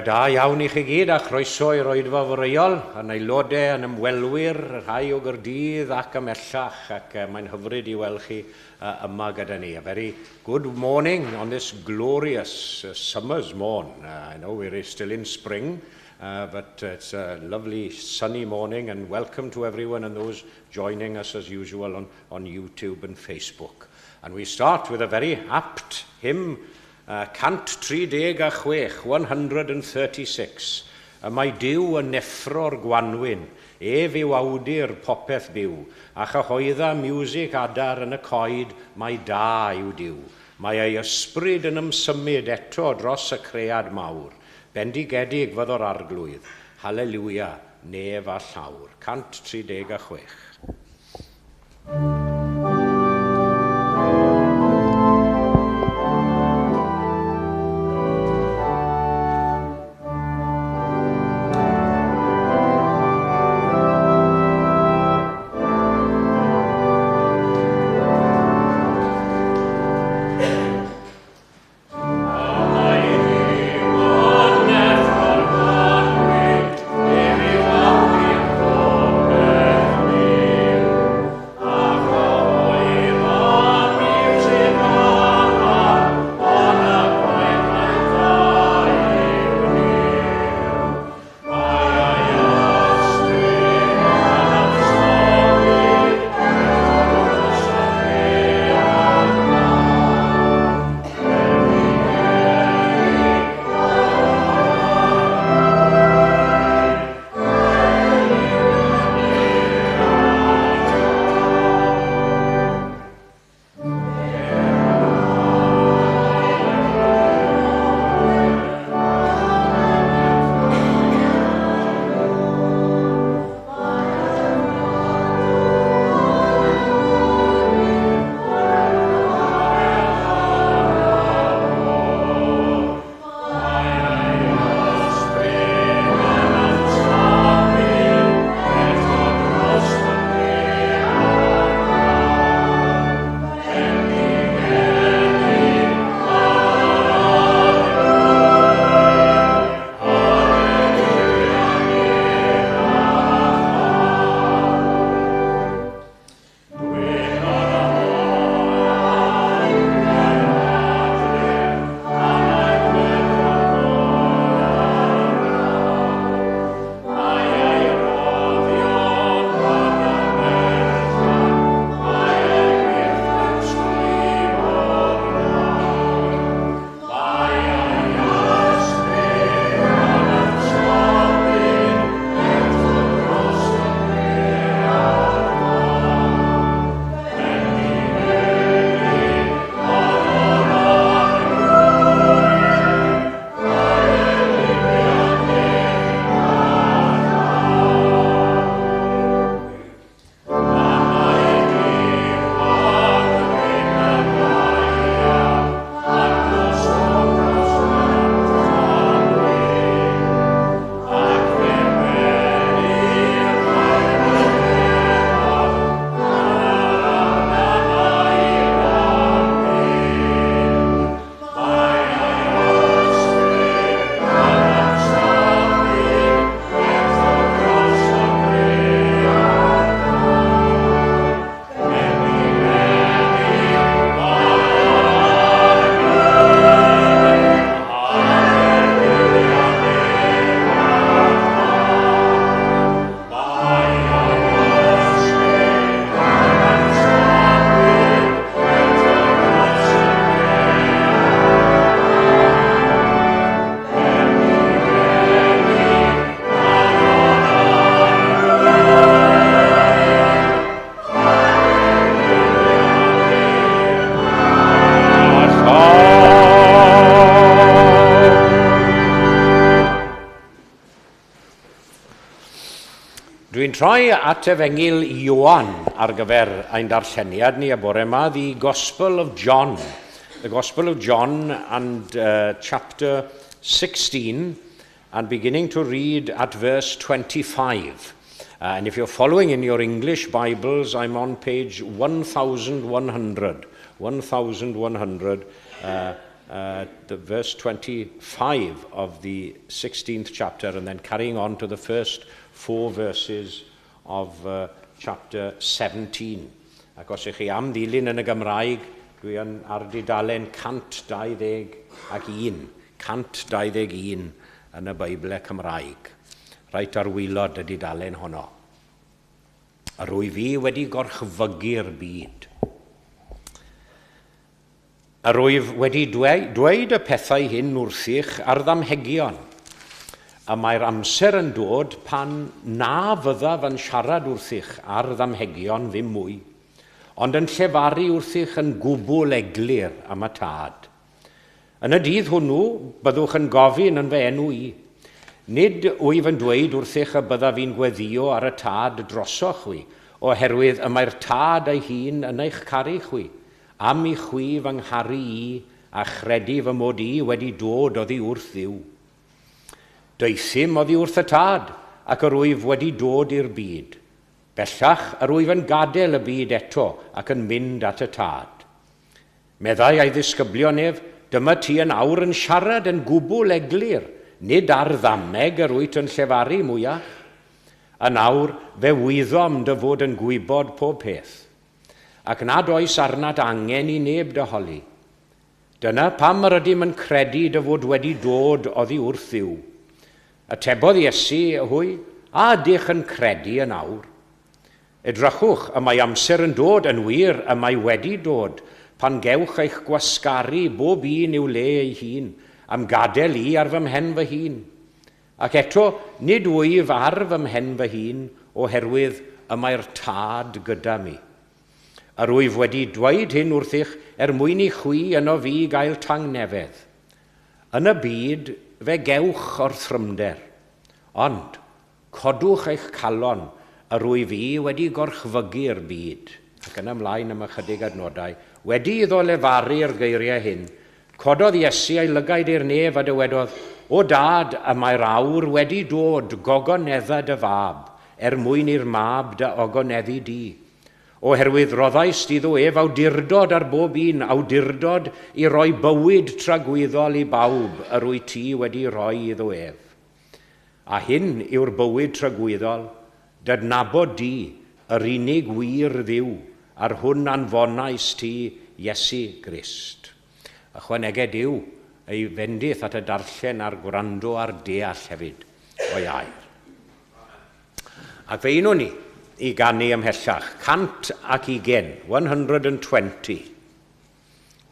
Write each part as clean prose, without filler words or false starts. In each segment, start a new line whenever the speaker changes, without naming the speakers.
Da iawn i chi gyd a chroeso i'r oedfa foreol, yn aelodau, yn ymwelwyr, rhai o Gaerdydd ac ymhellach, ac mae'n hyfryd i weld chi yma gyda ni. A very good morning on this glorious summer's morn. I know we're still in spring, but it's a lovely sunny morning, and welcome to everyone and those joining us as usual on YouTube and Facebook. And we start with a very apt hymn, 136, 136. Y mae Duw yn neffro'r gwanwyn, ef yw awdur popeth byw, a chyhoedda miwsig adar yn y coed, mai da yw Duw. Mae ei ysbryd yn ymsymud eto dros y cread mawr. Bendigedig fyddo'r Arglwydd. Haleluia, nef a llawr. 136. Dwi'n troi at Efengyl Ioan ar gyfer ein darlleniad ni y bore yma, The Gospel of John. The Gospel of John and chapter 16, and beginning to read at verse 25. And if you're following in your English Bibles, I'm on page 1100. 1100 the verse 25 of the 16th chapter and then carrying on to the first four verses of chapter 17. Ac os ych chi am ddilyn yn y Gymraeg, dwi yn ar dudalen 121, 121 yn y Beibl Cymraeg. Reit ar waelod y dudalen honno. Yr wyf fi wedi gorchfygu'r byd. Yr wyf wedi dweud y pethau hyn wrthych ar ddamhegion, a mae'r amser yn dod pan na fyddaf yn siarad wrthych ar ddamhegion ddim mwy, ond yn llefaru wrthych yn gwbl eglur am y Tad. Yn y dydd hwnnw, byddwch yn gofyn yn fy enw i. Nid wyf yn dweud wrthych y byddaf fi'n gweddio ar y Tad drosoch chwi, oherwydd y mae'r Tad ei hun yn eich caru chwi, am i chwi fy ngharu i a chredu fy mod i wedi dod oddi wrth Dduw. Deuthum oddi wrth y Tad, ac yr wyf wedi dod i'r byd. Bellach, yr wyf yn gadael y byd eto ac yn mynd at y Tad. Meddai ei ddisgyblion ef, dyma ti yn awr yn siarad yn gwbl eglur, nid ar ddameg yr wyt yn llefaru mwyach. Yn awr, fe wyddom dy fod yn gwybod pob peth, ac nad oes arnat angen i neb dy holi. Dyna pam yr ydym yn credu dy fod wedi dod oddi wrth Dduw. Atebodd Iesu hwy, a ydych yn credu yn awr? Edrychwch, y mae amser yn dod, yn wir, y mae wedi dod, pan gewch eich gwasgaru bob un i'w le ei hun, am gadael i ar fy mhen fy hun. Ac eto, nid wyf ar fy mhen fy hun, oherwydd y mae'r Tad gyda mi. Yr wyf wedi dweud hyn wrthych er mwyn i chwi yno fi gael tangnefedd. Yn y byd fe gewch orthrymder, ond codwch eich calon, yr wyf i wedi gorchfygu'r byd. Ac yn ymlaen am ychydig adnodau, wedi iddo lefaru'r geiriau hyn, cododd Iesu ei lygaid i'r nef a dywedodd, O Dad, y mae'r awr wedi dod, gogonedda dy fab, er mwyn i'r mab dy ogoneddu di. Oherwydd roddaist iddo ef awdurdod ar bob un, awdurdod i roi bywyd tragwyddol i bawb yr wyt ti wedi rhoi iddo ef. A hyn yw'r bywyd tragwyddol, dydnabod di, yr unig wir Dduw, a'r hwn anfonais ti, Iesu Grist. Ychwaneged Duw ei fendith at y darllen a'r gwrando a'r deall hefyd o'i air. Ac fe unwn ni i ganu ymhellach, 120, 120.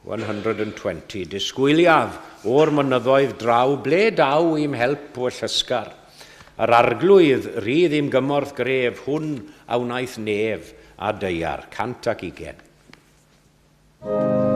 120. Disgwyliaf o'r mynyddoedd draw, ble daw i'm help o llysgar. Yr arglwydd rydd i'm gymorth gref, hwn a wnaeth nef a daear. 120.
Amen.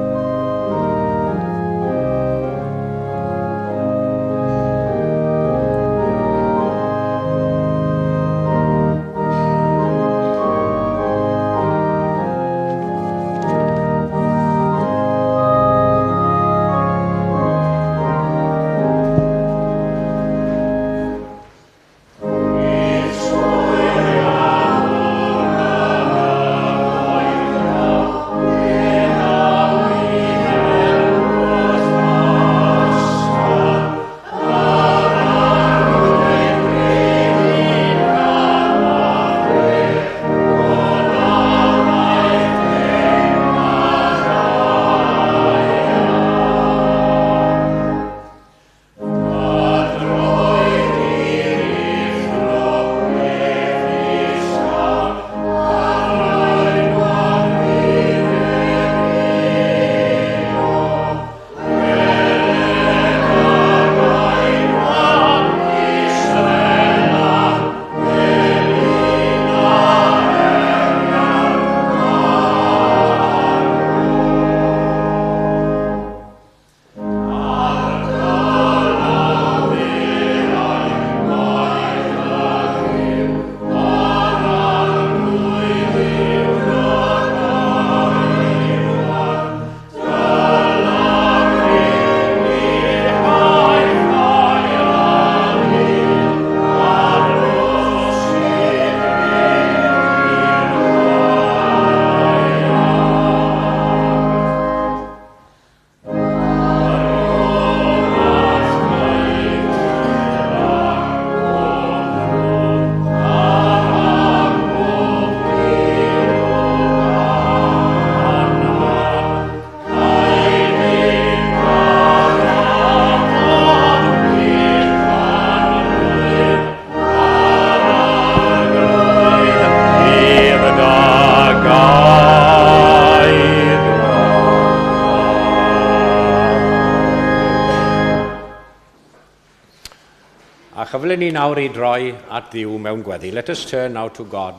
Cyfle ni nawr i droi at Dduw mewn gweddi. Let us turn now to God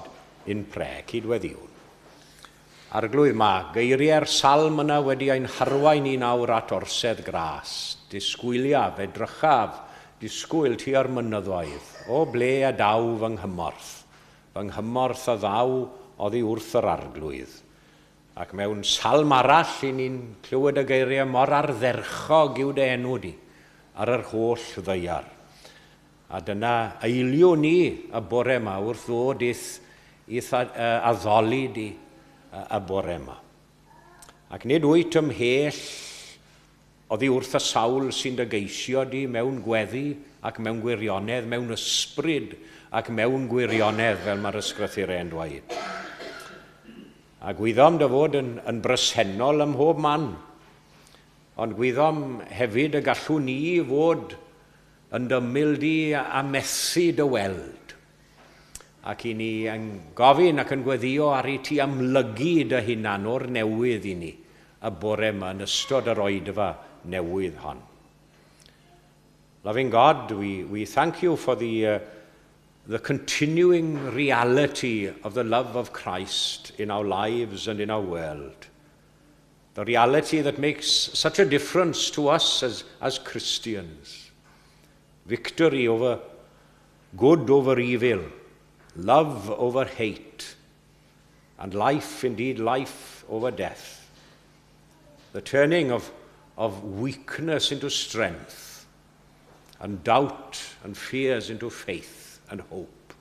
in prayer. Cydweddiwn. Arglwydd, mae geiriau'r salm yna wedi ein harwain ni nawr at orsedd gras. Disgwyliaf, edrychaf, disgwyl tua'r mynyddoedd. O ble y daw fy nghymorth? Fy nghymorth a ddaw oddi wrth yr Arglwydd. Ac mewn salm arall, i ni'n clywed y geiriau mor ardderchog yw dy enw di ar yr holl ddaear. A dyna eiliwn ni y bore yma wrth ddod i'th addoli di y bore yma. Ac nid wyt ymhell oddi wrth y sawl sy'n dy geisio di mewn gweddi ac mewn gwirionedd, mewn ysbryd ac mewn gwirionedd, fel mae'r ysgrythurau yn dweud. A gwyddom dy fod yn bresennol ym mhob man, ond gwyddom hefyd y gallwn ni fod yn dy ymyl di a methu dy weld. Ac i ni yn gofyn ac yn gweddio ar i ti amlygu dy hunan o'r newydd i ni y bore yma yn ystod yr oedfa newydd hon. Loving God, we thank you for the continuing reality of the love of Christ in our lives and in our world. The reality that makes such a difference to us as Christians. Victory over good over evil, love over hate, and life, indeed life over death. The turning of weakness into strength, and doubt and fears into faith and hope.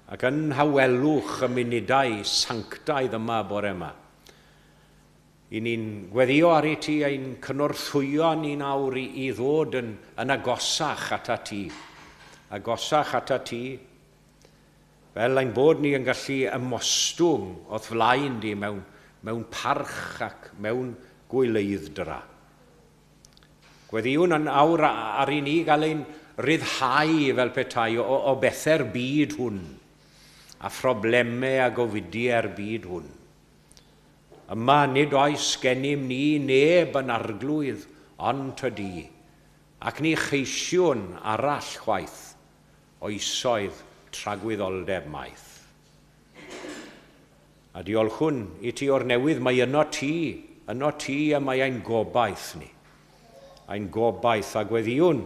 Ac yn nhawelwch y munudau sanctaidd yma bore yma, i ni'n gweddio ar i ti ein cynorthwyo ni nawr i ddod yn agosach ata ti. Agosach ata ti, fel ein bod ni yn gallu ymostwng o'th flaen di mewn parch ac mewn gwyleidd-dra. Gweddiwn yn awr ar i ni gael ein ryddhau fel petai o bethau'r byd hwn a phroblemau a gofidiau'r byd hwn. Yma nid oes gennym ni neb yn Arglwydd ond tydi, ac ni cheisiwn arall chwaith, oesoedd tragwyddoldeb maith. A diolchwn i ti o'r newydd, mae yno ti y mae ein gobaith ni. Ein gobaith a gweddiwn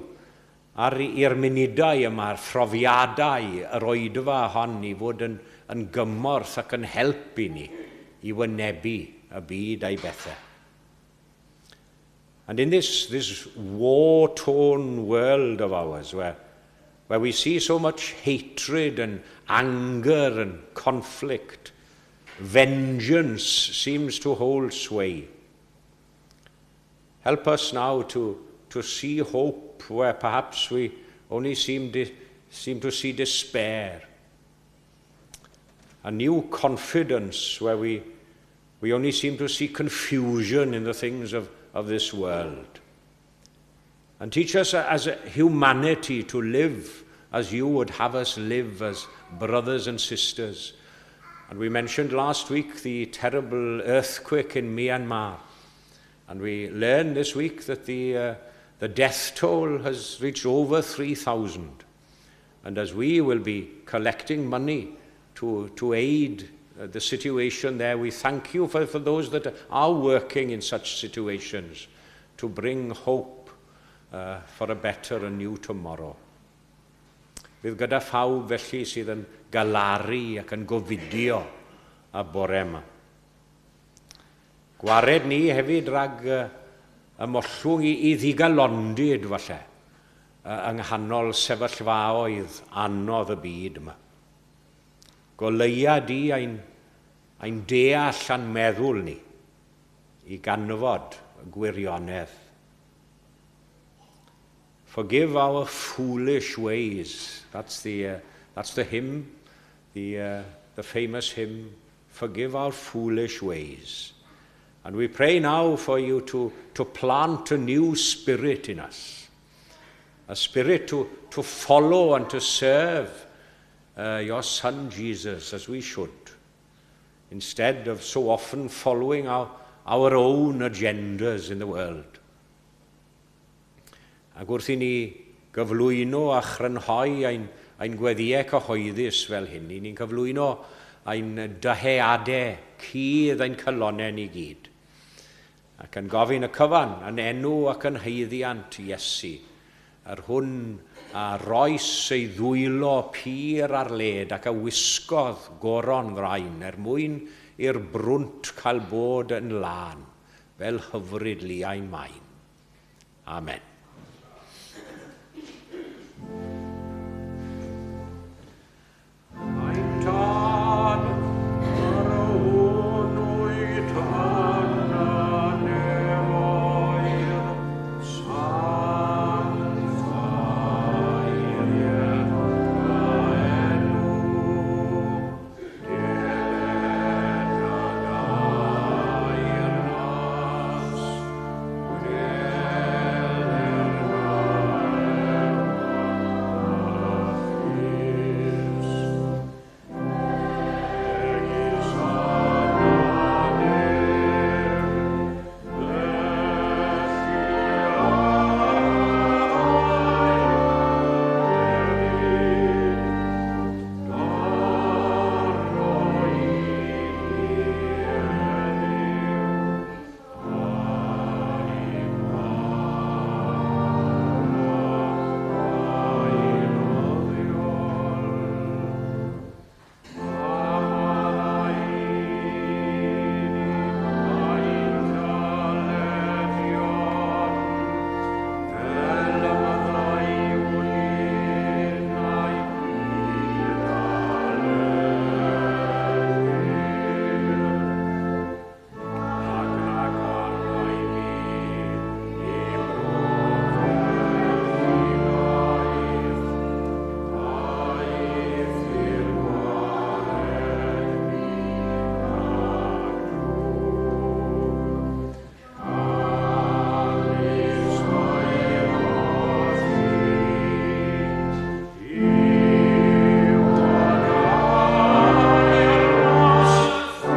ar i'r munudau yma, a'r phrofiadau yr oedfa hon i fod yn gymorth ac yn help i ni i wynebu y byd a'i bethau. And in this war-torn world of ours, where we see so much hatred and anger and conflict, vengeance seems to hold sway. Help us now to see hope where perhaps we only seem to see despair. A new confidence where we only seem to see confusion in the things of this world. And teach us as a humanity to live as you would have us live as brothers and sisters. And we mentioned last week the terrible earthquake in Myanmar. And we learned this week that the death toll has reached over 3,000. And as we will be collecting money to aid the situation there, we thank you for those that are working in such situations to bring hope for a better and new tomorrow. Bydd gyda phawb felly sydd yn galaru ac yn gofidio y bore yma. Gwared ni hefyd rhag ymollwng i ddigalondid falle yng nghanol sefyllfaoedd anodd y byd yma. Goleia di ein deall a'n meddwl ni i ganfod y gwirionedd. Forgive our foolish ways. That's the hymn, the famous hymn, "Forgive Our Foolish Ways." And we pray now for you to plant a new spirit in us, a spirit to follow and to serve your Son Jesus as we should, instead of so often following our own agendas in the world. Ac wrth i ni gyflwyno a chrynhoi ein, ein gweddïau cyhoeddus fel hyn. I ni'n cyflwyno ein dyheadau cudd ein calonnau ni gyd. Ac yn gofyn y cyfan yn enw ac yn haeddiant Iesu, yr hwn a roes ei ddwylo pur ar led ac a wisgodd goron ddrain er mwyn i'r brwnt cael bod yn lân, fel hyfryd liain main. Amen. Ein Tad, yr hwn wyt yn y nefoedd, sancthaer dy enw, deled dy deyrnas, wneler dy Megis yn y nef, felly ar y ddaear hefyd. Dyro i ni heddiw ein bara beunyddiol. A maddau i ni ein dyledion, fel y maddeuwn ninnau i'n dyledwyr. Ac nac arwain ni i brofedigaeth, Eithr gwared ni rhag drwg. Canys oerodd thi yw y deyrnas a'r nerth a'r gogoniant yn oes oes oed. Amen.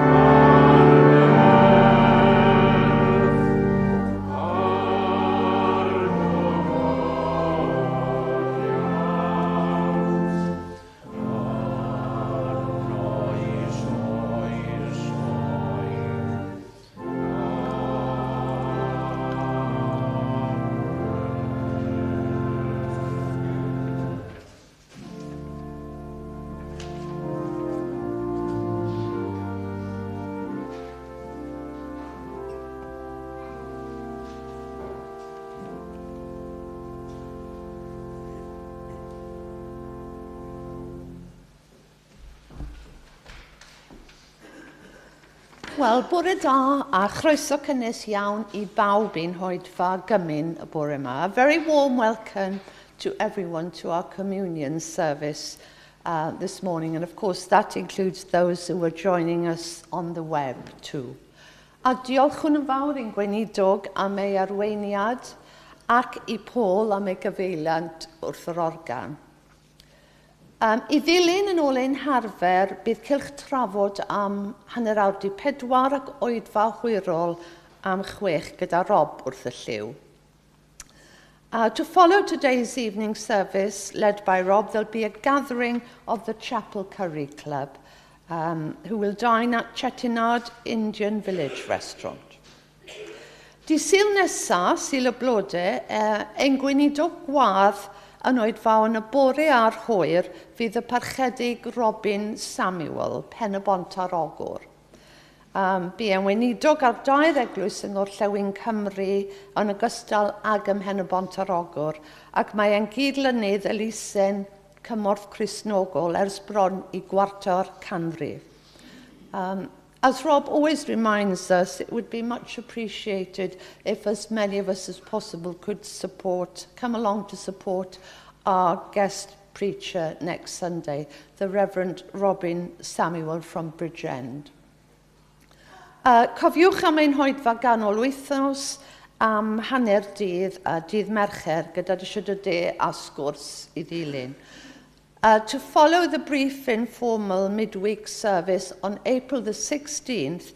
Wel, bore da a chroeso cynnes iawn i bawb i'n hoedfa gymun y bore yma. A very warm welcome to everyone to our communion service this morning. And of course that includes those who are joining us on the web too. A diolchwn yn fawr i'n gweinidog am ei arweiniad ac i Paul am ei gyfeiliant wrth yr organ. I ddilyn yn ôl ein harfer, bydd cylch trafod am 3:30 ac oedfa hwyrol am 6 gyda Rob wrth y llyw. To follow today's evening service, led by Rob, there'll be a gathering of the Chapel Curry Club, who will dine at Chettinad Indian Village Restaurant. Dydd Sul nesa, Sul y Blodau, ein gweinidog gwadd yn oedfa yn y bore a'r hwyr fydd y parchedig Robin Samuel, Pen y Bont ar Ogwr. Bu e'n weinidog ar dair eglwys yng Ngorllewin Cymru yn ogystal ag ym Mhen y Bont ar Ogwr, ac mae e'n gydlynydd elusen Cymorth Cristnogol ers bron i gwarter canrif. As Rob always reminds us, it would be much appreciated if as many of us as possible could come along to support our guest preacher next Sunday, the Reverend Robin Samuel from Bridgend. Cofiwch am ein hoedfa ganol wythnos am hanner dydd a dydd Mercher gyda disiad o de a sgwrs i ddilyn. To follow the brief informal midweek service on April the 16th,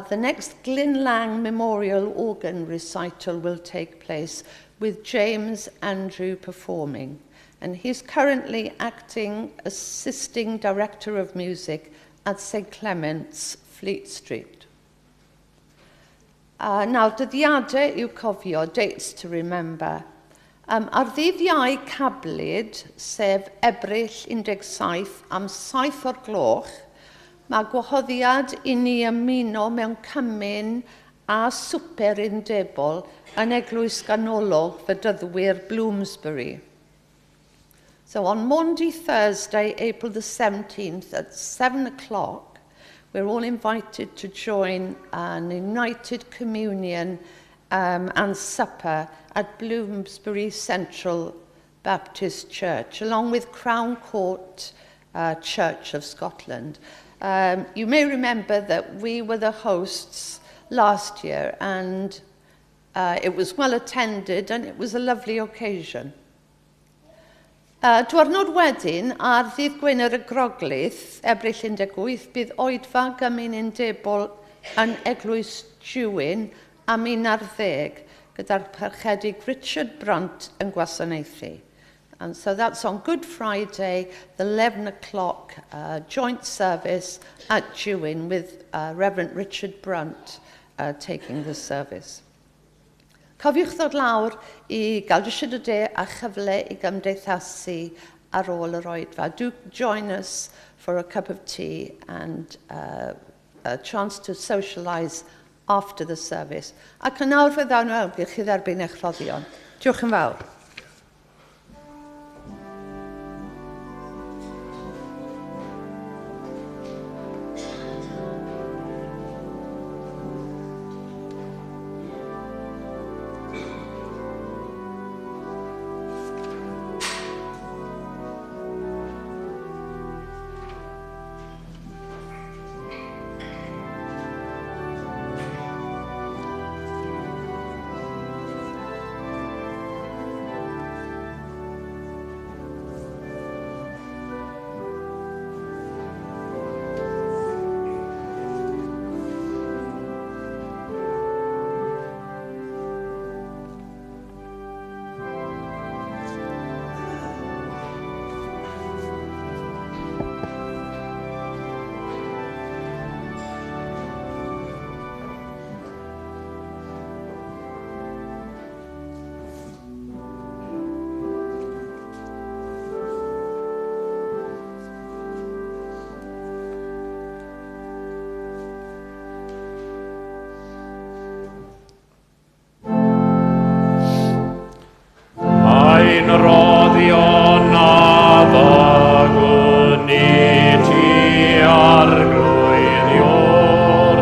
the next Glyn Lang Memorial Organ Recital will take place with James Andrew performing. And he's currently acting Assisting Director of Music at St Clement's, Fleet Street. Nawr, dyddiadau i'w cofio, dates to remember. Ar ddydd Iau Cablyd, sef Ebrill 17 am 7 o'r gloch, mae gwahoddiad i ni ymuno mewn cymun a swper undebol yn Eglwys Ganolog Fedyddwyr Bloomsbury. So on Maundy Thursday, April the 17th at 7 o'clock, we're all invited to join an United Communion and supper at Bloomsbury Central Baptist Church, along with Crown Court Church of Scotland. You may remember that we were the hosts last year, and it was well attended and it was a lovely occasion. Diwrnod wedyn, ar ddydd Gwener y Groglith, Ebrill 18, bydd oedfa gymun undebol yn Eglwys Dewin am 11 gyda'r parchedig Richard Brunt yn gwasanaethu. And so that's on Good Friday, the 11 o'clock joint service at Dewin with Reverend Richard Brunt taking the service. Cofiwch ddod lawr i gael disiad o de a chyfle i gymdeithasu ar ôl yr oedfa. Do join us for a cup of tea and a chance to socialise after the service. Ac yn awr fe ddawn nhw i chi dderbyn eich rhoddion. Diolch yn fawr.
Roddion a ddygwn i ti Arglwydd Ior,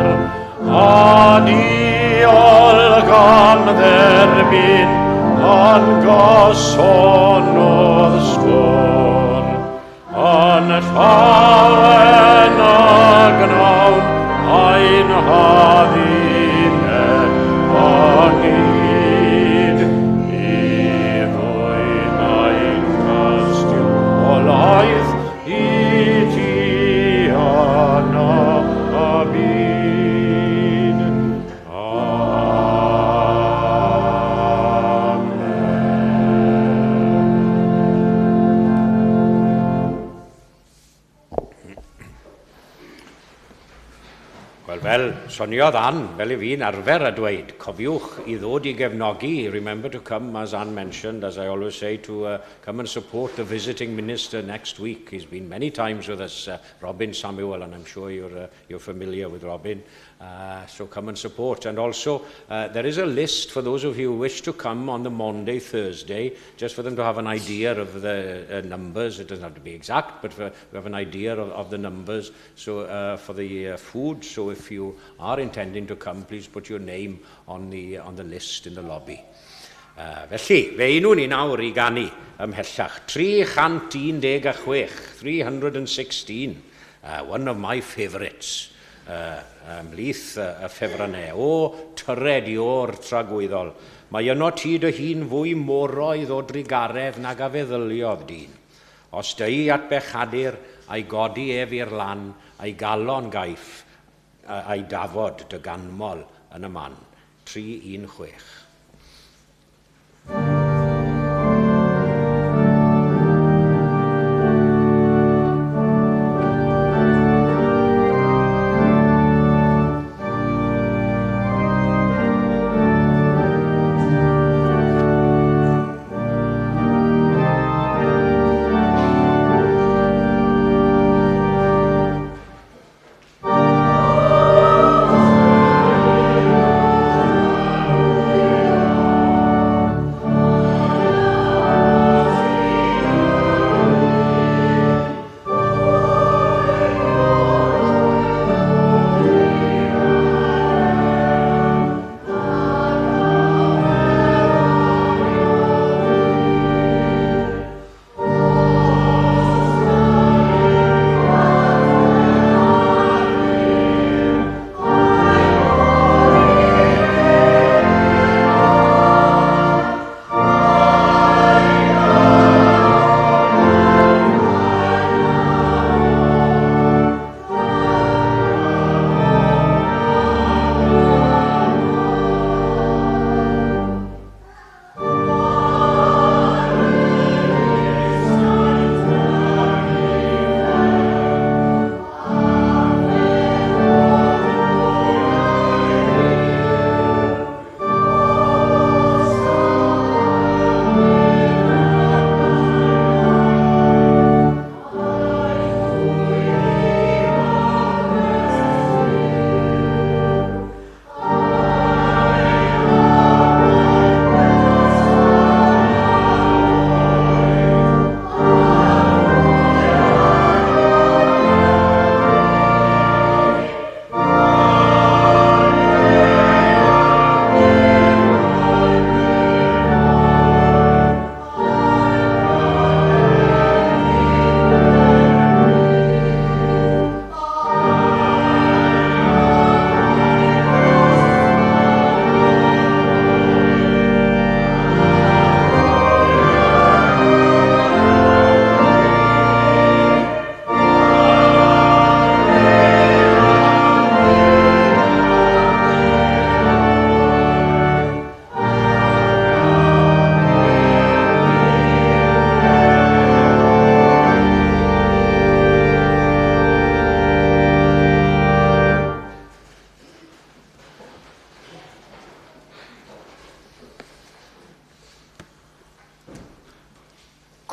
a diolch am dderbyn yn gyson o'dd stôr. Yn llawen a gnawn ein hadduned ynghyd, i ddwyn ein tystiolaeth i ti yn y byd. Amen. Wel, fel soniodd Ann, fel i fi'n arfer a dweud, cofiwch i ddod i gefnogi. Remember to come, as Ann mentioned, as I always say, to come and support the visiting minister next week. He's been many times with us, Robin Samuel, and I'm sure you're familiar with Robin. So come and support. And also, there is a list for those of you who wish to come on the Maundy, Thursday, just for them to have an idea of the numbers. It doesn't have to be exact, but we have an idea of the numbers. So for the food, so if you are intending to come, please put your name on the list in the lobby. Felly, fe unwn ni nawr i ganu ymhellach. 316, 316, one of my favourites. Ymhlith y ffefrynnau. O, tyred i o'r tragwyddol. Mae yno ti dy hun fwy moroedd o drugaredd nag a feddyliodd dyn. Os dei at bechadur, a'i godi ef i'r lan, a'i galon gaiff, a'i dafod dy ganmol yn y man. 316.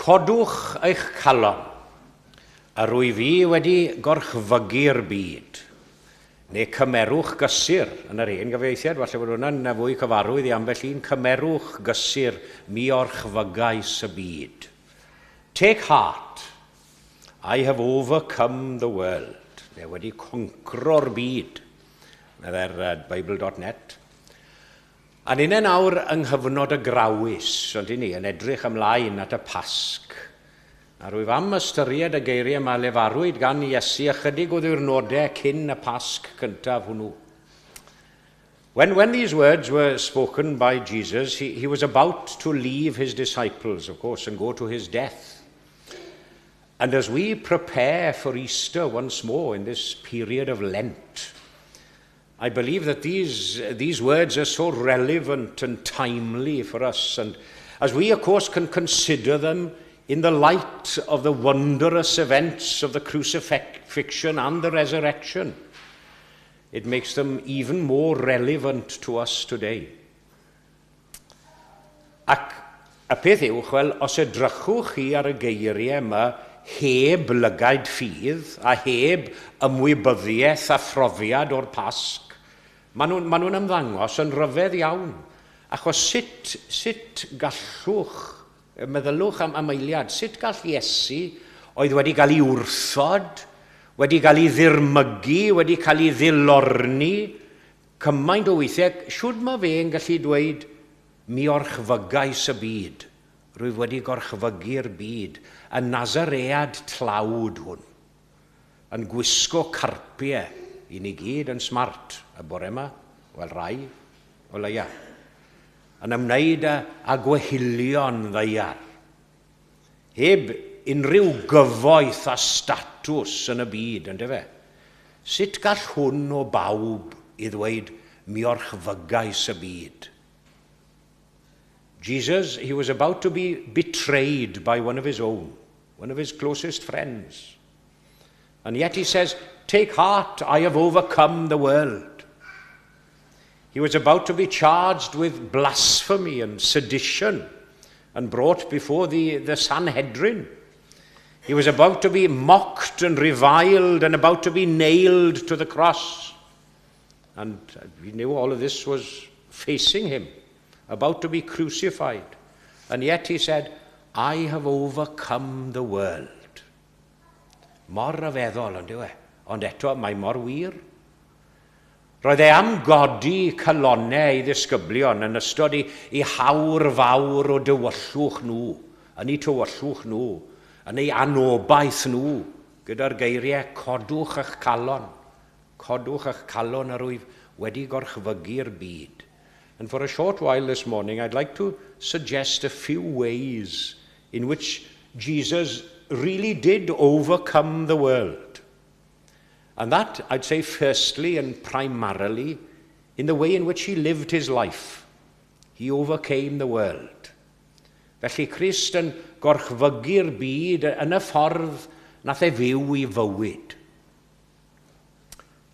Codwch eich calon, a rwyf fi wedi gorchfygu'r byd. Neu cymerwch gysur yn yr hen gyfieithiad, falle bod hwnna'n fwy cyfarwydd i ambell un, cymerwch gysur, mi orchfygais y byd. Take heart, I have overcome the world. Neu wedi concro'r byd, meddai'r Bible.net. A ni'n nawr yng nghyfnod y grawys, ond i ni yn edrych ymlaen at y Pasg. A rwyf am ystyried y geiriau yma lefarwyd gan Iesu ychydig o ddiwrnodau cyn y Pasg cyntaf hwnnw. When these words were spoken by Jesus, he was about to leave his disciples, of course, and go to his death. And as we prepare for Easter once more in this period of Lent, I believe that these words are so relevant and timely for us. And as we, of course, can consider them in the light of the wondrous events of the crucifixion and the resurrection, it makes them even more relevant to us today. Ac y peth yw, chwel, os edrychwch chi ar y geiriau yma heb lygaid ffydd a heb ymwybyddiaeth a phrofiad o'r Pasg, maen nhw ymddangos yn rhyfedd iawn. Achos sut gallwch, meddylwch am eiliad, sut gall Iesu oedd wedi cael ei wrthod, wedi cael ei ddirmygu, wedi cael ei ddilorni, cymaint o weithiau, siwd mae fe'n gallu dweud, mi orchfygais y byd, rwyf wedi gorchfygu'r byd, y Nazaread tlawd hwn, yn gwisgo carpiau, i ni gyd yn smart y bore yma, wel rai, o leia, yn ymwneud â gwehilion ddaear. Heb unrhyw gyfoeth a statws yn y byd, ynddo fe? Sut gall hwn o bawb i ddweud, mi orchfygais y byd? Jesus, he was about to be betrayed by one of his own, one of his closest friends. And yet he says, "Take heart, I have overcome the world." He was about to be charged with blasphemy and sedition and brought before the Sanhedrin. He was about to be mocked and reviled and about to be nailed to the cross. And he knew all of this was facing him, about to be crucified. And yet he said, "I have overcome the world." Mor ryfeddol, on'd yw e? Ond eto, mae mor wir. Roedd e am godi calonnau ei ddisgyblion yn ystod eu hawr fawr o dywyllwch nhw, yn eu tywyllwch nhw, yn eu anobaith nhw, gyda'r geiriau, codwch eich calon, codwch eich calon yr wyf wedi gorchfygu'r byd. And for a short while this morning, I'd like to suggest a few ways in which Jesus really did overcome the world. And that, I'd say, firstly and primarily, in the way in which he lived his life. He overcame the world. Felly Crist yn gorchfygu'r byd yn y ffordd nath e fyw ei fywyd.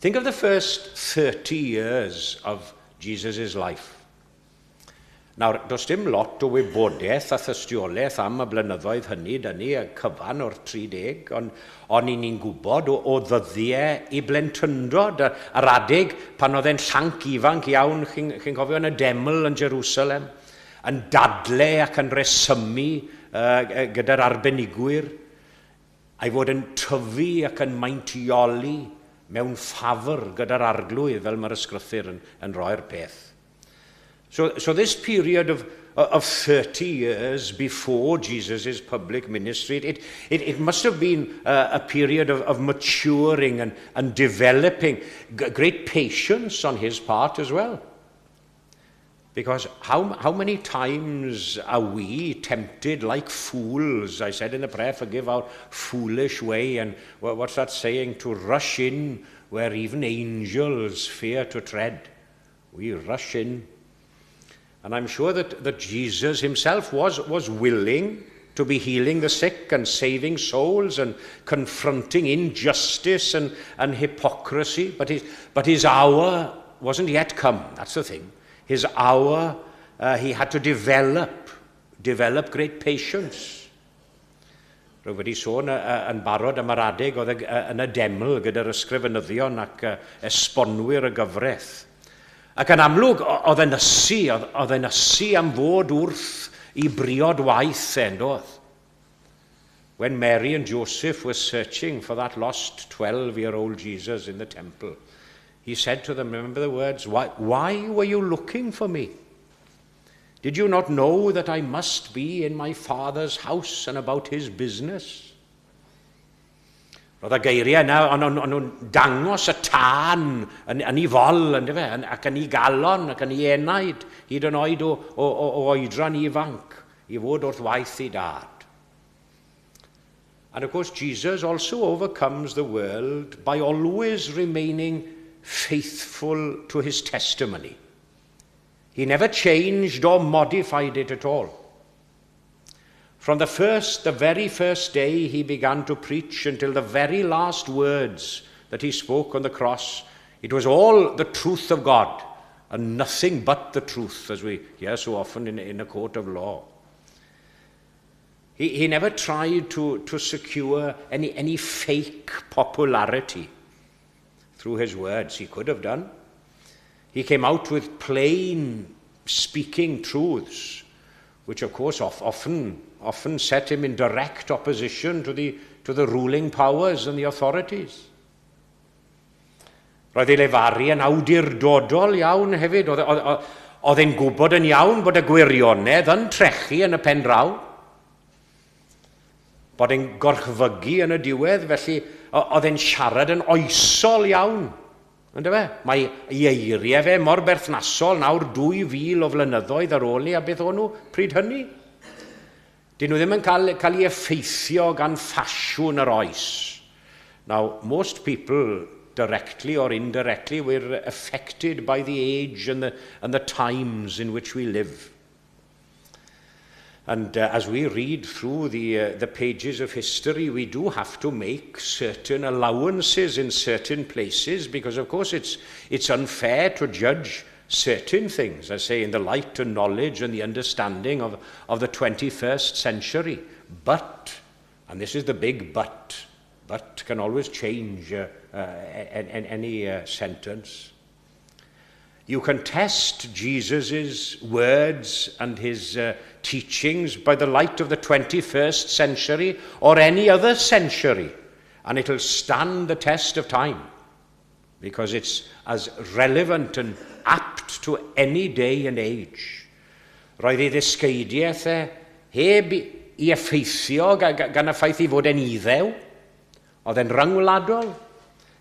Think of the first 30 years of Jesus' life. Nawr, does dim lot o wybodaeth a thystiolaeth am y blynyddoedd hynny, dyn ni, y cyfan o'r 30, ond ni'n gwybod o ddyddiau ei blentyndod, yr adeg pan oedd e'n llanc ifanc iawn, chi'n cofio yn y deml yn Jerusalem, yn dadle ac yn resymu gyda'r arbenigwyr, a'i fod yn tyfu ac yn meintioli mewn ffafr gyda'r Arglwydd, fel mae'r ysgrythur yn rhoi'r peth. So this period of 30 years before Jesus' public ministry, it must have been a period of maturing and developing great patience on his part as well. Because how many times are we tempted like fools? I said in the prayer, "Forgive our foolish way." And what's that saying? To rush in where even angels fear to tread. We rush in. And I'm sure that Jesus himself was willing to be healing the sick and saving souls and confronting injustice and hypocrisy. But his hour wasn't yet come. That's the thing. His hour, he had to develop great patience. Rwyf wedi sôn yn barod am yr adeg oedd yn y deml gyda'r ysgrifenyddion ac esbonwyr y gyfraith. Ac yn amlwg, oedd e'n ysu, oedd e'n ysu am fod wrth ei briod waith e, yn doedd? When Mary and Joseph were searching for that lost 12-year-old Jesus in the temple, he said to them, remember the words, Why were you looking for me? Did you not know that I must be in my Father's house and about his business? Roedd y geiriau yna, o'n nhw'n dangos y tân yn ei fol, yn fe, ac yn ei galon, ac yn ei enaid, hyd yn oed o oedran ifanc, i fod wrth waith ei dad. And of course, Jesus also overcomes the world by always remaining faithful to his testimony. He never changed or modified it at all. From the very first day he began to preach until the very last words that he spoke on the cross, it was all the truth of God and nothing but the truth, as we hear so often in a court of law. He never tried to secure any fake popularity through his words. He could have done. He came out with plain speaking truths, which of course often set him in direct opposition to the ruling powers and the authorities. Roedd ei lefaru yn awdurdodol iawn hefyd. Oedd e'n gwybod yn iawn bod y gwirionedd yn trechu yn y pen draw. Bod e'n gorchfygu yn y diwedd, felly oedd e'n siarad yn oesol iawn. Ynddo fe? Mae ei eiriau fe mor berthnasol nawr 2000 o flynyddoedd ar ôl ni a beth o'n nhw pryd hynny. Dyn nhw ddim yn cael ei effeithio gan ffasiwn yr oes. Now, most people, directly or indirectly, we're affected by the age and the times in which we live. And as we read through the pages of history, we do have to make certain allowances in certain places because, of course, it's unfair to judge certain things, I say, in the light and knowledge and the understanding of the 21st century. But, and this is the big but, but can always change any sentence. You can test Jesus' words and his teachings by the light of the 21st century or any other century, and it'll stand the test of time because it's as relevant and apt to any day and age. Roedd ei ddysgeidiaeth e heb ei effeithio gan y ffaith ei fod e'n Iddew, oedd e'n ryngwladol,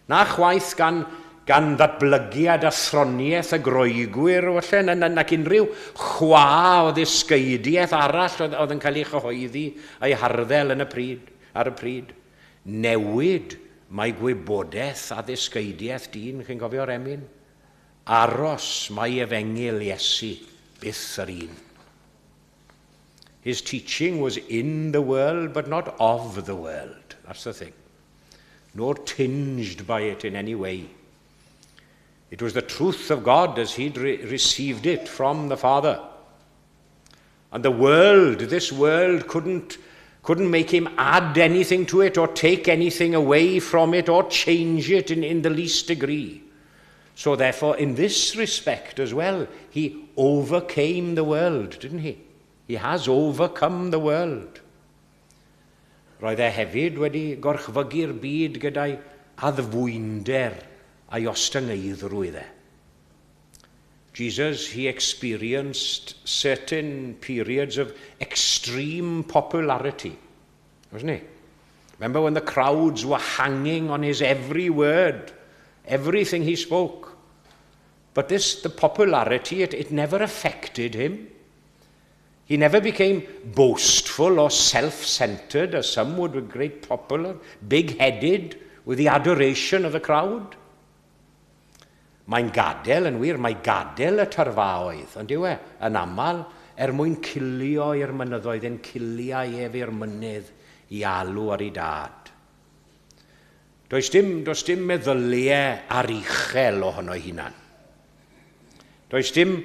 na chwaith gan ddatblygiad athroniaeth y Groegwyr, falle, nac unrhyw chwa o ddysgeidiaeth arall oedd yn cael ei chyhoeddi a'i harddel ar y pryd. Newid mae gwybodaeth a ddysgeidiaeth dyn, chi'n cofio'r emyn? Aros mae efengyl Iesu byth yr un. His teaching was in the world, but not of the world. That's the thing. Nor tinged by it in any way. It was the truth of God as he'd received it from the Father. And the world, this world, couldn't make him add anything to it or take anything away from it or change it in the least degree. So therefore, in this respect as well, he overcame the world, didn't he? He has overcome the world. Roedd e hefyd wedi gorchfygu'r byd gyda'i addfwynder a'i ostyngeiddrwydd e. Jesus, he experienced certain periods of extreme popularity, wasn't he? Remember when the crowds were hanging on his every word, everything he spoke? But this, the popularity, it never affected him. He never became boastful or self-centered, as some would with great popular, big-headed with the adoration of the crowd. Mae'n gadael, yn wir, mae gadael y tyrfaoedd, ond yw e, yn aml, er mwyn cilio i'r mynyddoedd, enciliai ef i'r mynydd i alw ar ei dad. Does dim meddyliau aruchel ohono ei hunan. Does dim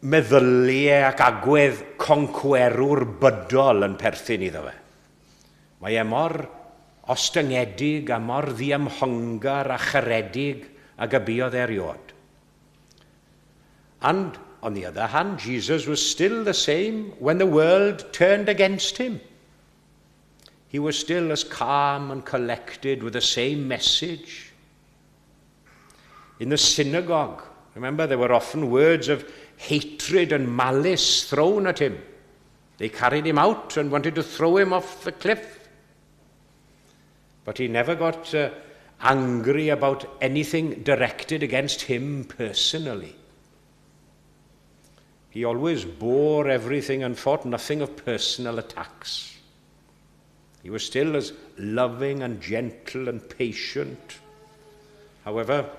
meddyliau ac agwedd concwerwr bydol yn perthyn iddo fe. Mae e mor ostyngedig a mor ddiymhongar a charedig ag y buodd erioed. And on the other hand, Jesus was still the same when the world turned against him. He was still as calm and collected with the same message. In the synagogue, remember, there were often words of hatred and malice thrown at him. They carried him out and wanted to throw him off the cliff. But he never got angry about anything directed against him personally. He always bore everything and thought nothing of personal attacks. He was still as loving and gentle and patient. However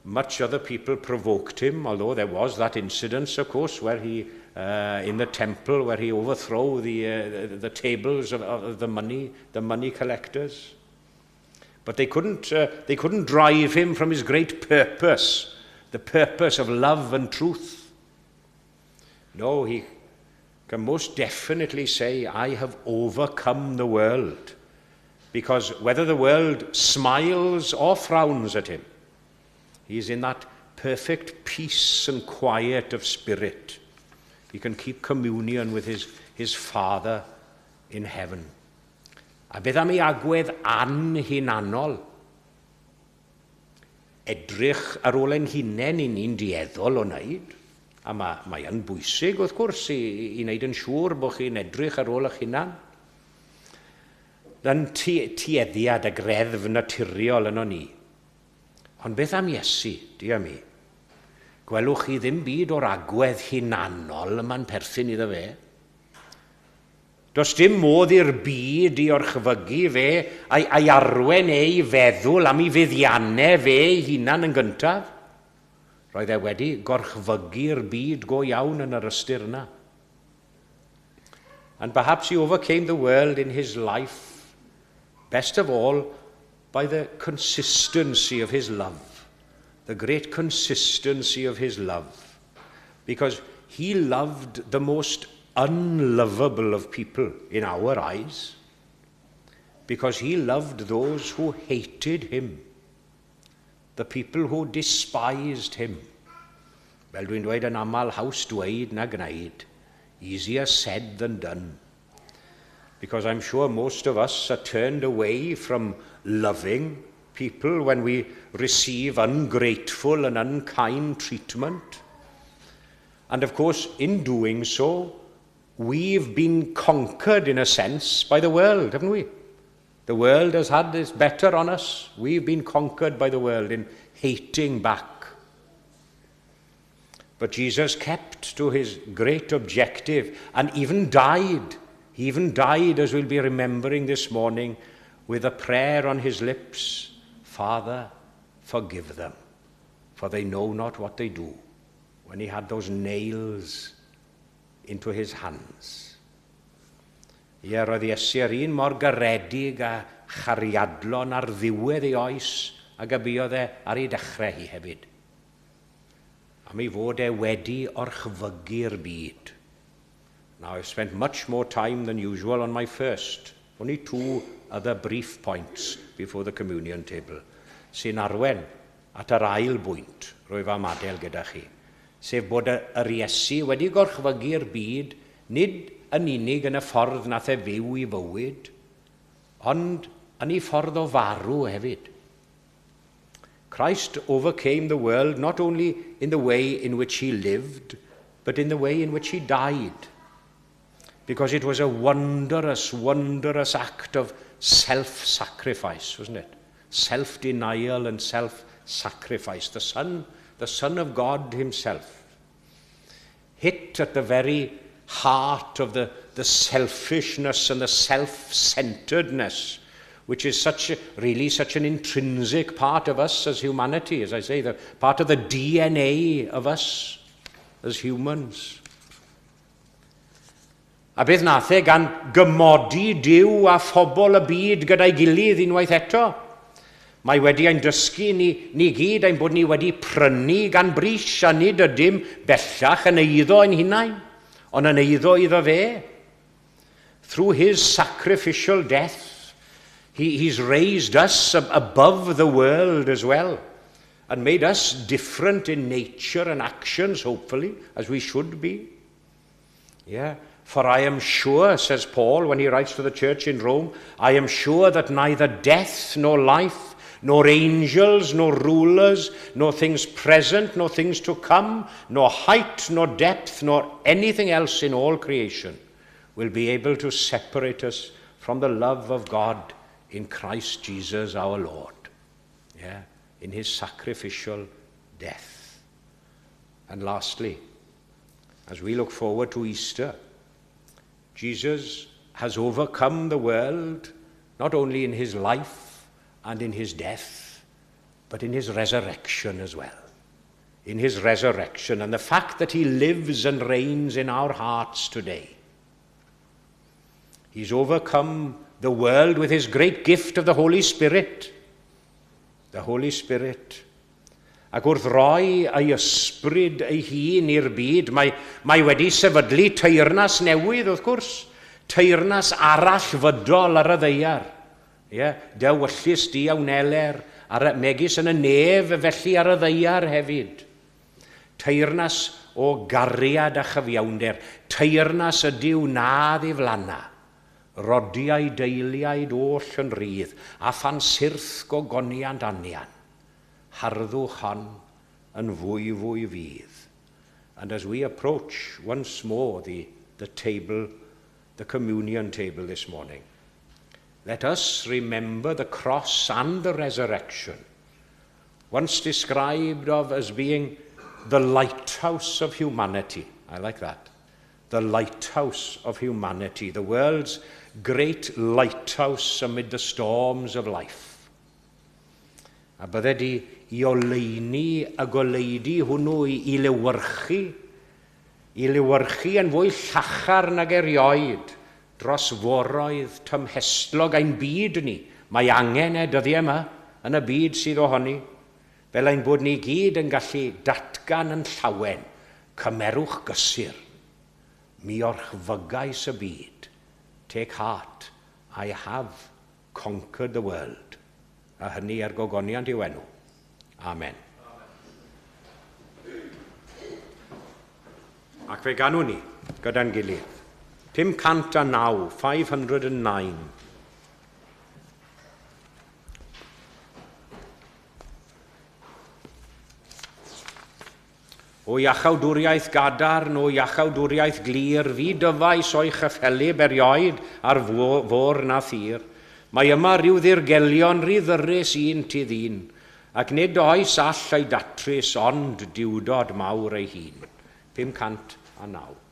much other people provoked him, although there was that incident, of course, where he, in the temple, where he overthrew the tables of the money collectors. But they couldn't drive him from his great purpose, the purpose of love and truth. No, he can most definitely say, "I have overcome the world." Because whether the world smiles or frowns at him, he's in that perfect peace and quiet of spirit. He can keep communion with his Father in heaven. A beth am ei agwedd anhunanol? Edrych ar ôl ein hunain i ni'n dueddol o wneud. A mae yn bwysig, wrth gwrs, i wneud yn siŵr bod chi'n edrych ar ôl eich hunan. Dyna'n tueddiad a greddf naturiol yno ni. Ond beth am Iesu, di mi? Gwelwch chi ddim byd o'r agwedd hunanol yma'n perthyn iddo fe. Does dim modd i'r byd i orchfygu fe a'i arwen e i feddwl am ei fuddiannau fe ei hunan yn gyntaf. Roedd e wedi gorchfygu'r byd go iawn yn yr ystyr yna. And perhaps he overcame the world in his life, best of all, by the consistency of his love. The great consistency of his love. Because he loved the most unlovable of people in our eyes. Because he loved those who hated him. The people who despised him. Fel dwi'n dweud yn aml, haws dweud na gwneud. Easier said than done. Because I'm sure most of us are turned away from loving people when we receive ungrateful and unkind treatment. And of course, in doing so, we've been conquered in a sense by the world, haven't we? The world has had its better on us. We've been conquered by the world in hating back. But Jesus kept to his great objective and even died. He even died, as we'll be remembering this morning, with a prayer on his lips: "Father, forgive them, for they know not what they do," when he had those nails into his hands. Ie, roedd Iesu yr un mor garedig a chariadlon ar ddiwedd ei oes ag y buodd e ar ei dechrau hi hefyd. Am ei fod e wedi orchfygu'r byd. Now, I've spent much more time than usual on my first. Only two other brief points before the communion table, sy'n arwen at yr ail bwynt rwyf am adael gyda chi. Sef bod yr Iesu wedi gorchfygu'r byd nid yn unig yn y ffordd nath e fyw ei fywyd, ond yn ei ffordd o farw hefyd. Christ overcame the world not only in the way in which he lived, but in the way in which he died. Because it was a wondrous, wondrous act of self-sacrifice, wasn't it? Self-denial and self-sacrifice. The Son of God himself, hit at the very heart of the selfishness and the self-centeredness which is really such an intrinsic part of us as humanity, as I say, the part of the DNA of us as humans. A beth nath e gan gymodi Duw a phobl y byd gyda'i gilydd unwaith eto? Mae wedi ein dysgu ni gyd ein bod ni wedi prynu gan bris a nid ydym bellach yn eiddo ein hunain, ond yn eiddo iddo fe. Through his sacrificial death, He's raised us above the world as well, and made us different in nature and actions, hopefully, as we should be. Yeah. For I am sure, says Paul when he writes to the church in Rome, I am sure that neither death nor life, nor angels, nor rulers, nor things present, nor things to come, nor height, nor depth, nor anything else in all creation will be able to separate us from the love of God in Christ Jesus our Lord. Yeah, in his sacrificial death. And lastly, as we look forward to Easter, Jesus has overcome the world, not only in his life and in his death, but in his resurrection as well. In his resurrection, and the fact that he lives and reigns in our hearts today. He's overcome the world with his great gift of the Holy Spirit. The Holy Spirit. Ac wrth roi ei ysbryd ei hun i'r byd, mae wedi sefydlu teyrnas newydd, wrth gwrs. Teyrnas arallfydol ar y ddaear. Yeah, dy ewyllys di a wneler, megis yn y nef, felly ar y ddaear hefyd. Teyrnas o gariad a chyfiawnder. Teyrnas ydyw na ddiflanna. Rodiau deiliaid oll yn rhydd, a phan syrth gogoniant anian. Harddwch hon yn fwy fwy fydd. And as we approach once more the table, the communion table this morning, let us remember the cross and the resurrection, once described of as being the lighthouse of humanity. I like that. The lighthouse of humanity, the world's great lighthouse amid the storms of life. A bydde di i oleuni y goleudy hwnnw i lewyrchu yn fwy llachar nag erioed dros foroedd tymhestlog ein byd ni. Mae angen dyddiau yma yn y byd sydd ohoni, fel ein bod ni gyd yn gallu datgan yn llawen, cymerwch gysur, mi orchfygais y byd. Take heart, I have conquered the world. A hynny er gogoniant i'w enw. Amen. Ac fe ganwn ni gyda'n gilydd. 509, 509. O iachawdwriaeth gadarn, o iachawdwriaeth glir, fi dyfais o'i chyffelyb erioed ar fôr na thir. Mae yma rhyw ddirgelion rhy ddyrus un tu ddyn, ac nid oes all ei datrys ond diwdod mawr ei hun. 509.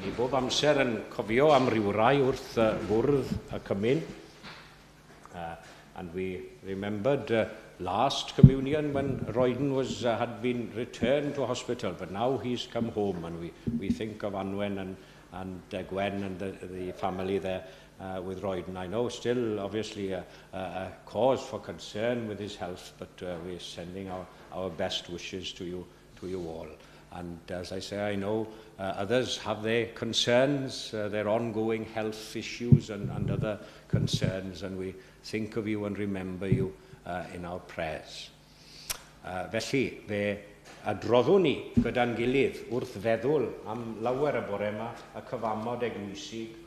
I ni bob amser yn cofio am rywrai wrth fwrdd y cymun. And we remembered last communion when Royden had been returned to hospital, but now he's come home, and we think of Anwen and Gwen and the family there with Royden. I know still obviously a cause for concern with his health, but we're sending our best wishes to you all. And as I say, I know others have their concerns, their ongoing health issues and other concerns, and we think of you and remember you in our prayers. Felly, fe adroddwn ni gyda'n gilydd wrth feddwl am lawer y bore yma y cyfamod eglwysig.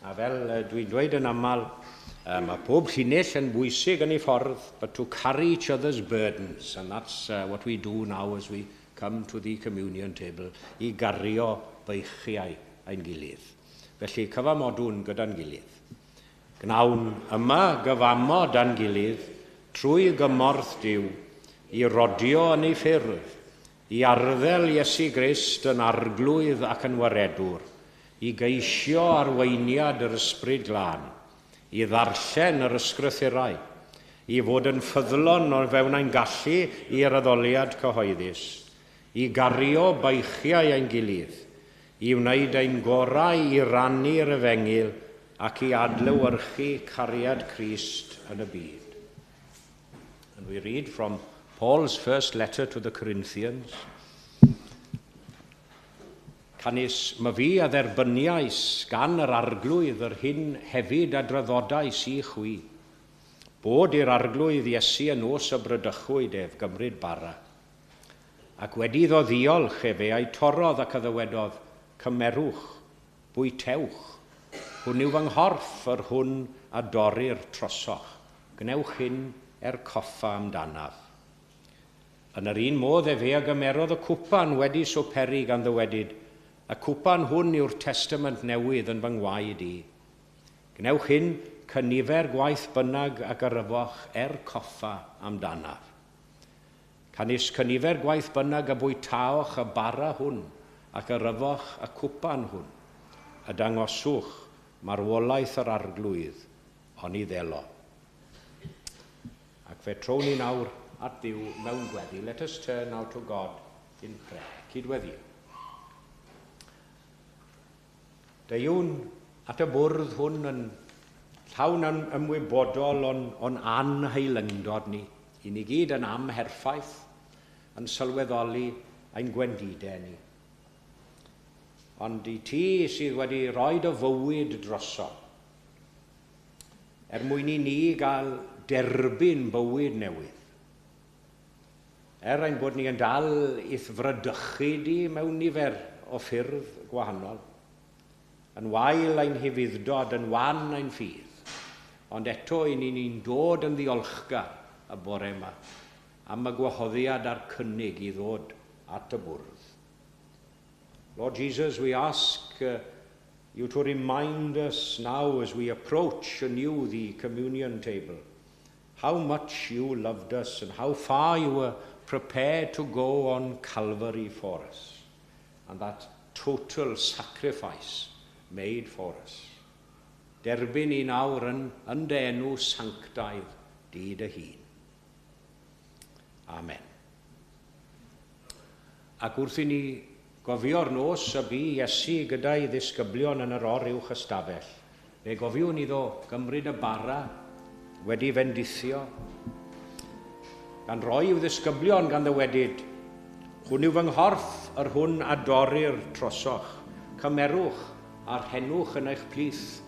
A fel dwi'n dweud yn aml, mae pob llinell yn bwysig yn ei ffordd, but to carry each other's burdens, and that's what we do now as we come to the communion table, i gario beichiau ein gilydd. Felly, cyfamodwn gyda'n gilydd. Gnawn yma gyfamod â'n gilydd trwy gymorth Duw i rodio yn ei ffyrdd, i arddel Iesu Grist yn arglwydd ac yn waredwr, i geisio arweiniad yr Ysbryd Glân, i ddarllen yr ysgrythurau, i fod yn ffyddlon o fewn ein gallu i'r addoliad cyhoeddus, i gario beichiau ein gilydd, i wneud ein gorau i rannu'r efengyl ac i adlewyrchu cariad Crist yn y byd. And we read from Paul's first letter to the Corinthians. Canys myfi a dderbyniais gan yr Arglwydd yr hyn hefyd a draddodais i chwi, bod i'r Arglwydd Iesu y nos y bradychwyd ef gymryd bara. Ac wedi iddo ddiolch efe a'i torrodd ac a ddywedodd, cymerwch, bwytewch, hwn yw fy nghorff yr hwn a dorrir trosoch. Gwnewch hyn er coffa amdanaf. Yn yr un modd efe a gymerodd y cwpan wedi swperi gan ddywedyd, y cwpan hwn yw'r testament newydd yn fy ngwaed i. Gwnewch hyn cynifer gwaith bynnag ag yr yfoch er coffa amdanaf. Canys cynifer gwaith bynnag y bwytaoch y bara hwn ac yr yfoch y cwpan hwn, y dangoswch marwolaeth yr Arglwydd oni ddelo. Ac fe trown ni nawr at Dduw mewn gweddi. Let us turn now to God in prayer. Cydweddi. Deuwn at y bwrdd hwn yn llawn yn ymwybodol o'n anheilyngdod ni. I ni gyd yn amherffaith, yn sylweddoli ein gwendidau ni. Ond i ti sydd wedi rhoi dy fywyd droso, er mwyn i ni gael derbyn bywyd newydd. Er ein bod ni yn dal i'th fradychu di mewn nifer o ffyrdd gwahanol, yn wael ein hufudd-dod, yn wan ein ffydd, ond eto i ni'n dod yn ddiolchgar y bore yma am y gwahoddiad a'r cynnig i ddod at y bwrdd. Lord Jesus, we ask you to remind us now as we approach anew the communion table how much you loved us and how far you were prepared to go on Calvary for us, and that total sacrifice made for us. Derbyn ni nawr yn dy enw sanctaidd di dy hun. Amen. Ac wrth i ni gofio'r nos y bu Iesu gyda'i ddisgyblion yn yr oruwch ystafell, fe gofiwn iddo gymryd y bara wedi fendithio, gan roi i'w ddisgyblion gan ddywedyd, hwn yw fy nghorff yr hwn a dorrir trosoch, cymerwch a rhennwch yn eich plith,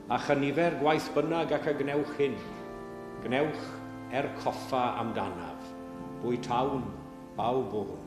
a chynifer gwaith bynnag ac y gwnewch hyn, gwnewch er coffa amdanaf. Bwytawn bawb o hwn.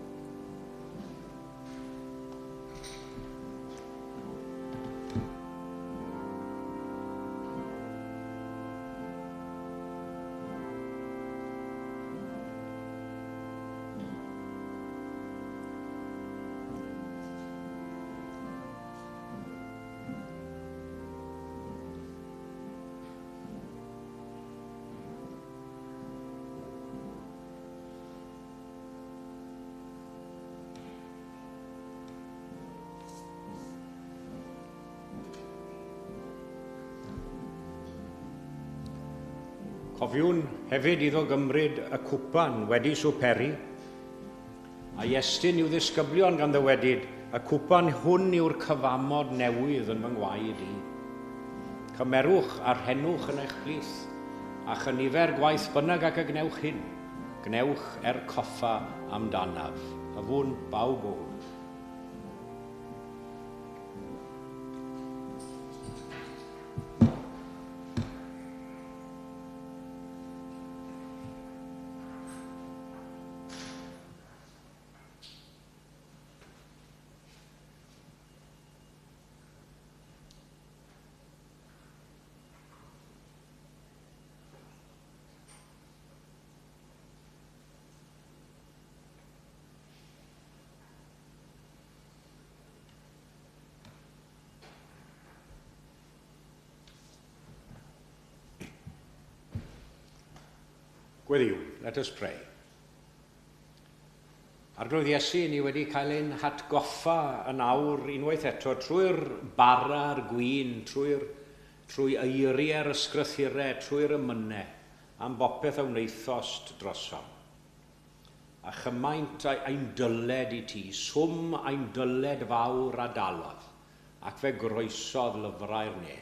Cofiwn hefyd iddo gymryd y cwpan wedi swperi, a Iestyn i'w ddisgyblion gan ddywedyd, y cwpan hwn yw'r cyfamod newydd yn fy ngwaed i. Cymerwch a rhennwch yn eich plith, a chynifer gwaith bynnag ac y gwnewch hyn, gwnewch er coffa amdanaf. Yfwn bawb o hwn. Gweddïwn, let us pray. Arglwydd Iesu, ni wedi cael ein hatgoffa yn awr unwaith eto trwy'r bara a'r gwin, trwy eiriau'r ysgrythurau, trwy'r emynau, am bopeth a wnaethost drosom. A chymaint ein dyled i ti, swm ein dyled fawr a dalodd, ac fe groesodd lyfrau'r ne.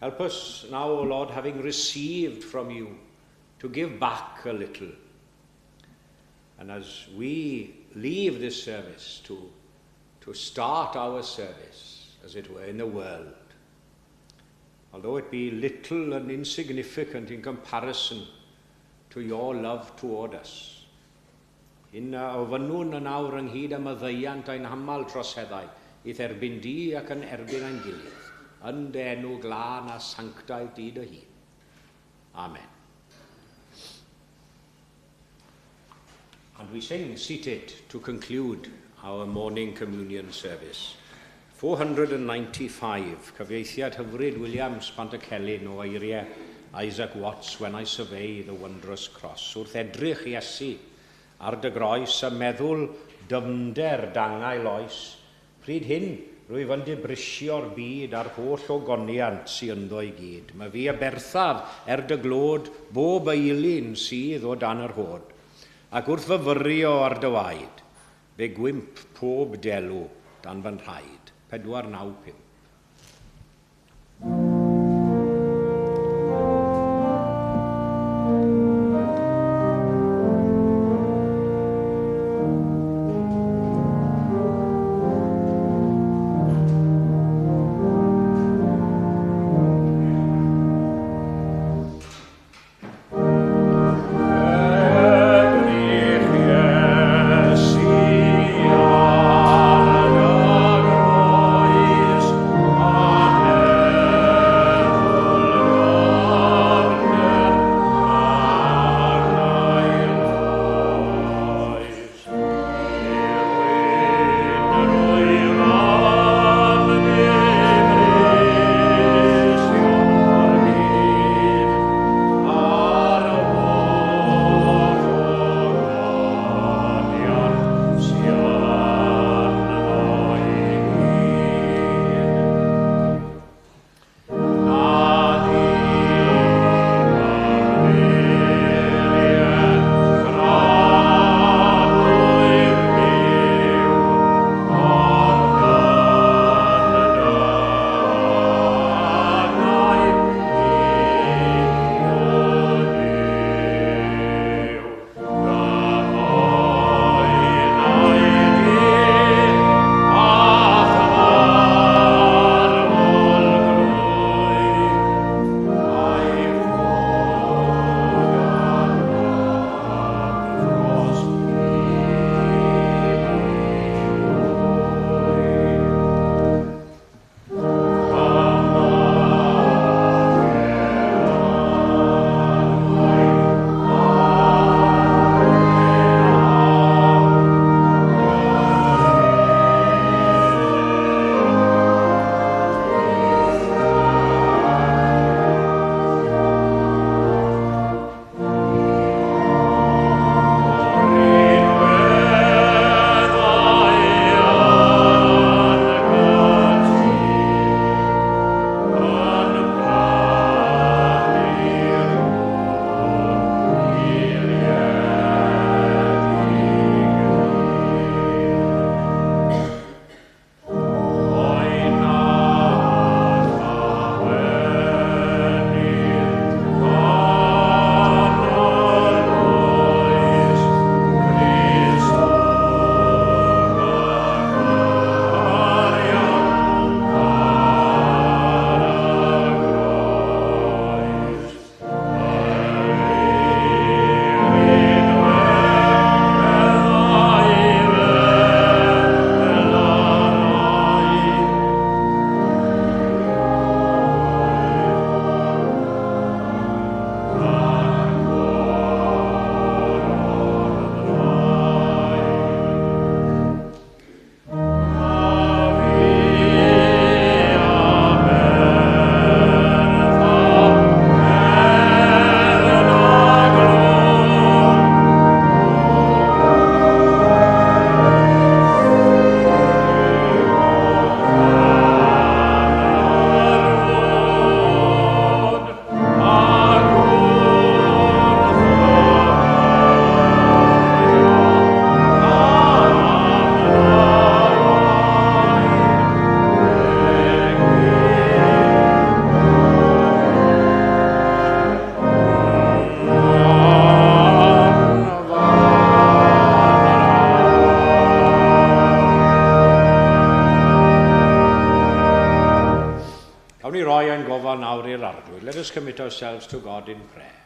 Help us now, O Lord, having received from you, to give back a little. And as we leave this service to start our service, as it were, in the world, although it be little and insignificant in comparison to your love toward us. Hyn a ofynnwn yn awr ynghyd â maddeuant ein hamal troseddau, i'th erbyn di ac yn erbyn ein gilydd, yn dy enw glân a sanctaidd di dy hun. Amen. And we sing seated to conclude our morning communion service. 495, cyfieithiad hyfryd Williams Pantycelyn o eiriau Isaac Watts, When I Survey the Wondrous Cross. Wrth edrych Iesu ar dy groes a meddwl dyfnder d'angau loes, pryd hyn rwyf yn dibrisio'r byd a'r holl ogoniant sydd ynddo i gyd. Myfi aberthaf er dy glod bob eilun sydd o dan yr hod, ac wrth fyfyrio ar dy waed, fe gwymp pob delw dan fy nhraed. 495. Edrych Iesu ar dy groes, Cawn ni roi ein gofal nawr i'r Arglwydd. Let us commit ourselves to God in prayer.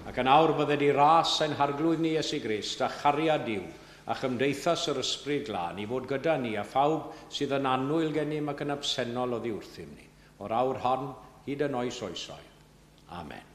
Ac yn awr bydded i ras ein Harglwydd ni Iesu Grist a chariad Duw a chymdeithas yr Ysbryd Glân i fod gyda ni a phawb sydd yn annwyl gennym ac yn absennol oddi wrthym ni, o'r awr hon hyd yn oes oesoedd. Amen.